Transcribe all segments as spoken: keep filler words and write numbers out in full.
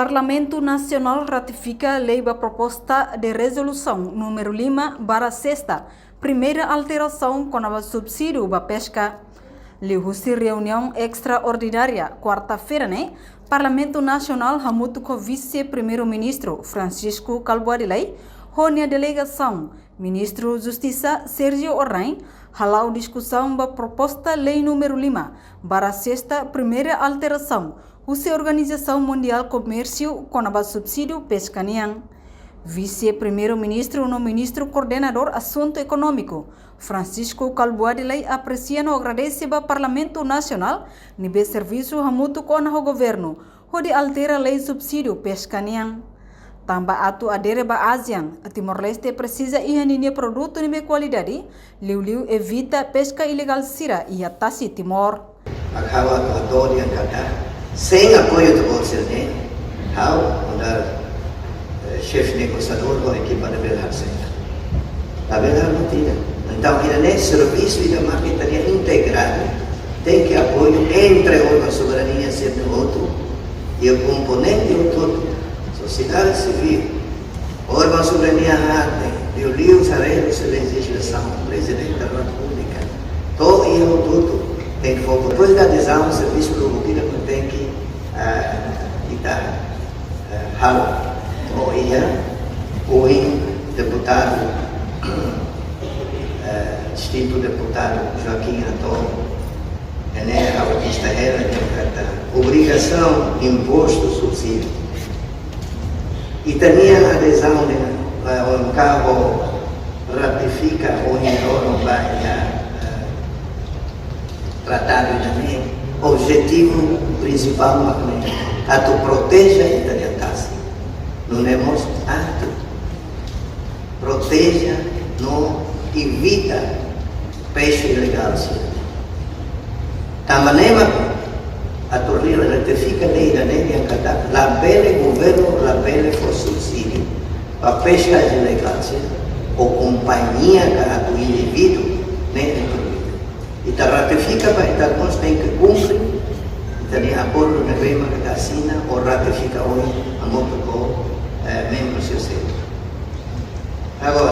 Parlamentu Nasionál ratifika lei ba proposta de rezolusaun númeru lima barra sesta, primeira alterasaun kona-ba subsídiu ba peska. Liuhusi reuniaun estraordinária kuarta-feira ne'e, Parlamentu Nasionál hamutuk ho Vise-Primeiru-Ministru Francisco Kalbuadi Lay ho nia delegasaun, Ministru Justisa Sérgio Hornai hala'o diskusaun ba proposta lei númeru lima barra sesta, primeira alterasaun husi Organizasaun Mundiál Komérsiu kona-ba subsídiu peska nian. Vise-Primeiru-Ministru no Ministru Koordenadór Asuntu Ekonómiku, Francisco Kalbuadi Lay, apresia no agradese ba Parlamentu Nasionál ne'ebé servisu hamutuk ona ho governu hodi altera lei subsídiu peska nian. Tanba atu adere ba ASEAN, Timor-Leste presiza iha ninia produtu ne'ebé kualidade, liuliu evita peska ilegál sira iha tasi Timor. Ha'u atu hato'o dehan katak, sein apoiu tu bolsir ne, ha'u nu'udar, eh, xefe negosiadór ho ekipa ne'ebé ha'u sei. Labele halo tiha. Entaun, ida-ne'e servisu ida mak ita-nia integradu, tenke apoiu entre órgaun soberania sira-ne'e hotu, i komponente hotu, sosiedade sivíl, órgaun soberania haat, liuliu haree husi lejizlasaun, Prezidente da Repúblika, to'o iha hotu-hotu, tenke fó, depois da adezaun, servisu lubuk ida mak tenke, ah, ita, eh, halo. To'o iha, ohin deputadu, eh, distintu deputadu Joaquim António, ne'e ha'u hatete hela dehan katak obrigasaun, impostu, subsídiu. Ita-nia adezaun ne'e, eh, O M K ho ratifika ohin loron ba iha, eh, tratadu ida-ne'e, objetivu prinsipál mak ne'e, atu proteje ita-nia tasi. Nune'e mós atu proteje no evita peska ilegál sira. Tanba ne'e mak atu ratifika lei ida-ne'e dehan katak labele, governu labele fó subsídiu ba peska ilegál sira, ou kompañia ka atu indivíduu ne'e. Ita ratifika, ba ita mós tenke kumpre ita-nia akordu ne'ebé mak ita asina ou ratifika ohin hamutuk ho, eh, membru sira seluk. Agora,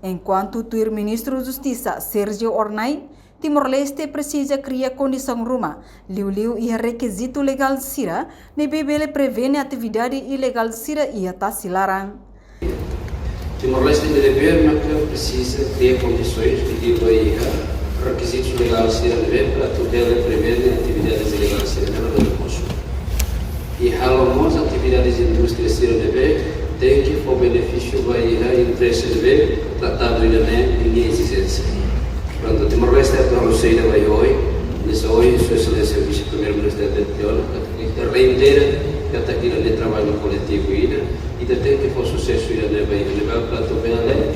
enkuantu tuir Ministru Justisa Sérgio Hornai, Timor-Leste presiza kria kondisaun ruma, liuliu iha rekizitu legál sira ne'ebé bele prevene atividade ilegál sira iha tasi laran. Timor-Leste ne'e debe maka presiza kria kondisoens, liuliu ba iha rekizitu legál sira ne'ebé para atu bele prevene atividades ilegál sira ne'ebé bele mosu. I halo mós atividades indústria sira ne'ebé tenke fó benefísiu ba iha interese ne'ebé tratadu ida-ne'e ninia ezijénsia. Prontu, Timor-Leste atu halo saida ba iha oin, nessa oin, Sua Exelénsia Vise-Primeiru-Ministru atu dehan ona, ita reitera katak ida-ne'e traballu koletivu ida, ita tenke fó susesu ida-ne'e ba iha ne'ebá para atu bele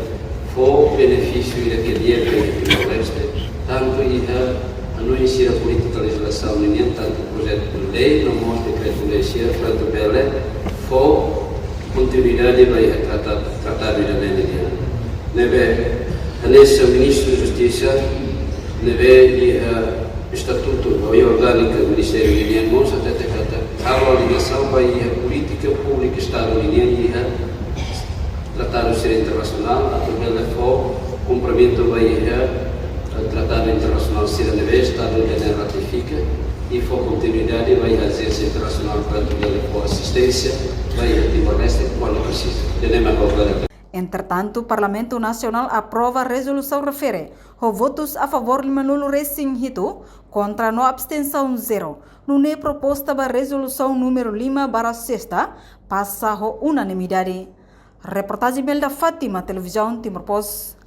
fó benefísiu ida ke di'ak ba iha Timor-Leste, tantu iha hanoin sira polítika lejizlasaun ninian, tantu projetu lei no mós dekretu lei sira, para atu bele fó kontinuidade ba iha tratadu, tratadu ida-ne'e nian. Ne'ebé, hanesan Ministru Justisa ne'ebé iha estatutu ou orgánika Ministériu ninian mós hatete katak halo alineasaun ba iha polítika públika Estadu ninian iha tratadu sira internasionál, atu bele fó kumprimentu ba iha, eh, tratadu internasionál sira ne'ebé Estadu ida-ne'e ratifika, i fó kontinuidade ba iha ajénsia internasionál para atu bele fó asisténsia ba iha Timor-Leste kuandu presiza. Ida-ne'e mak ha'u hakarak. Entretantu, Parlamentu Nasionál aprova rezolusaun refere ho votus a favór limanulu-resin-hitu, kontra no abstensaun zero. Nune'e proposta ba rezolusaun númeru lima barra sesta pasa ho unanimidade. Reportajen Imelda Fátima, Televizaun Timor Post.